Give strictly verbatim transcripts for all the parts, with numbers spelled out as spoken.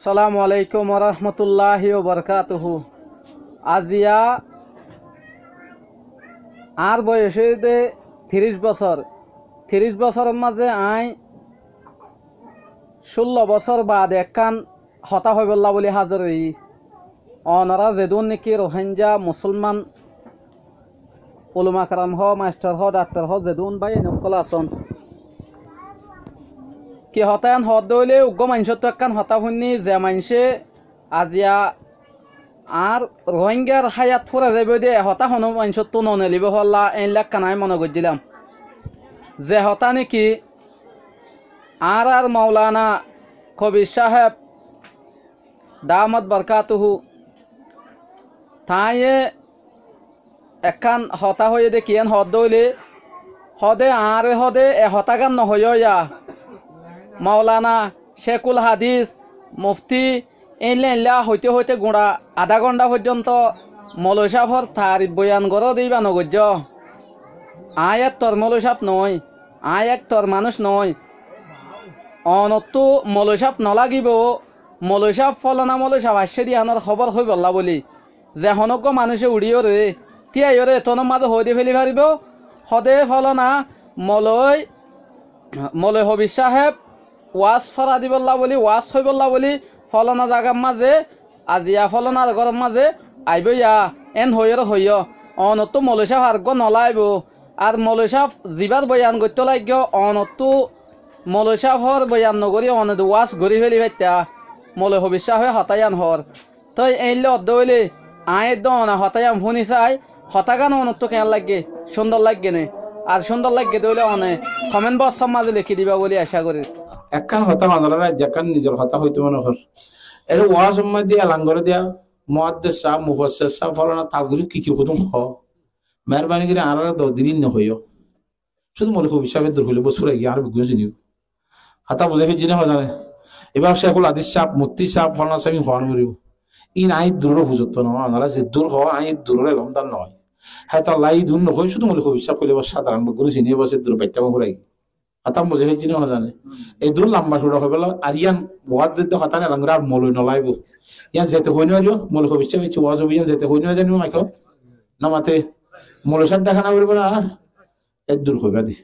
Assalamu alaikum warahmatulláhi wabarakátuhu. Aziya añár boiyos óiye dé tiríc bosór. Tiríc bosóror mazé aññí cúllo bosór baade ekkán hotá hoibólla bóli házir óiyi. Onorá zedún néki Ruháingga musúlman ulama keram hoó, maistor hoó, dhaktor hoó, zedún báiyain ókkol asón. Ki hotá yían hoódde óile, uggúa maincóttu ekkán hotá fúinni, ze maincé aziya añár Ruháinggar háyat fúrai zaibói dé, e hotá honó maincóttu nonelibóu hoólla, éilla ekkán aññí mone goijjílam. Ze hotá néki añárár Moulana Kobir sáheb damat barkátuhu, tañíye ekkán hotá hoiyé dé, kiyén hoódde óile, hoóde añáre hoóde e hotágan nohoiyó ya. Moulana, cékul hadis, muftí, éilla éilla hoité hoité guñça adá gónça fóijjonto moloi sáfor taarif boyan goró dé íba nogoijjó. Aññí ettor moloi sáf noói, aññí ettor manúic noói. Onottú moloi sáf nolágibou, moloi sáf fólana moloi sáf aiccé dé yíanor hóbor hoibólla bóli. Ze honóggua manúice uçíyoré, tíaiyóre etónor mazé hoói di féli faribóu, hoóde fólana moloi, moloi Hobir sáheb waás fora dibólla bóli, waás hoibólla bóli, fólana zagar mazé, aziya fólanar góror mazé aibóu ya, én hoiyóre hoiyó. Onottú moloi sáf areggúa noláibou, ar moloi sáf zibár boyan goittó laiggó, onottú moloi sáfor boyan nogorí one de waás gorí féli faittá, moloi Hobir sáfe hotá yían hoór. Tói éilla hoódde óile, aññí edde one hotá yían fúni sai, hotágan onottú keén laiggé, cúndor laiggé né? Ar cúndor laiggé dé óile one komen boksor mazé lekí diba bóli acá gorír. Ekkán hotá onoráre aijja ekkán nizor hotá hoitó mone hoór. Ere waásor mazé elan goré diya, muháddes sáb, mufassir sáb, fólana tal gorí ki ki hodún hoó. Meérbani gorí añáráre doó dil nohoiyó. Cúdu moloi Hobir sáfe eddur hoilé bos fúrai giyé, añára beggúne sinibó. Hotá buzí faijjí né hoó zane? Ibá cékul hadis sáb, muftí sáb, fólana sáb, ín hoó noforibó. Ín aññí eddurór ufozottó noó, onorá zeddúr hoó, aññí eddurór elómdar noói. Hétolla ín eddur nohoi, cúdu moloi Hobir sáf hoilé bos sádaron beggúne sinibó, bos eddur baiththá fúrai giyé. Hotá buzí faijjí né hoó zane? Eddur lamba cúra hoibólla, ar yían waás dedde hotá elan goré ar moloi noláibou. Yían zete hoi nofaribó, moloi Hobir sáfe waás óibo, yían zete hoi nofaribó, zane maikó. Nomate moloi sáf dháka noforibó na, ar eddur hoibá de.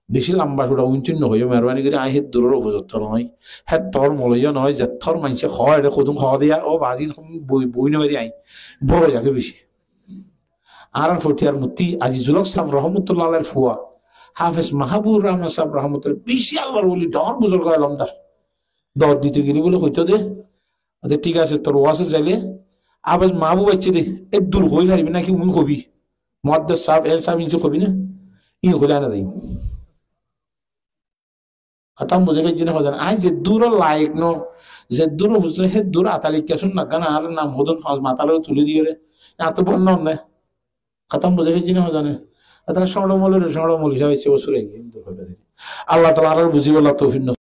Beci lamba cúra uñcin nohoiyó, meérbani gorí, aññí héddurór ufozottó noói. Héttor moloi yó noói, zettor maincé hoó, ere hodún hoó diya, ó baázi, boi, boi nofari aññí. Boro yagé beci. Añárar Fotiyar muftí Azizul Hok sáb rahmatullahi alaihir fua, Hafez Mahabur Rahman sáb rahmatullahi, beci Allar woli, dhoóñr buzurg elómdar. Doó dito gilé bóli hoitó dé, ade thík asé, tor waásot zailé, Hafez Mahabub aiccé dé, eddur hoi faribí náki, uñí hoibí. Muháddes sáb, en sáb, insu hobi na? Iín hoilé ana dai. Hotá buzí faijjí né hoó zane? Aññí zeddúr laik no, zeddúr fusí, héddúr atá laikká cún na gán, añár nam hodún fañs matá loi tulí diyóre. Añáttu bon no né. Hotá buzí faijjí né hoó zane? Añára cóñço moloi, cóñço moloi sáb aiccé, bos fúrai giyé, eddur hoibá de. Allah taala añáráre buzíbolla toufik no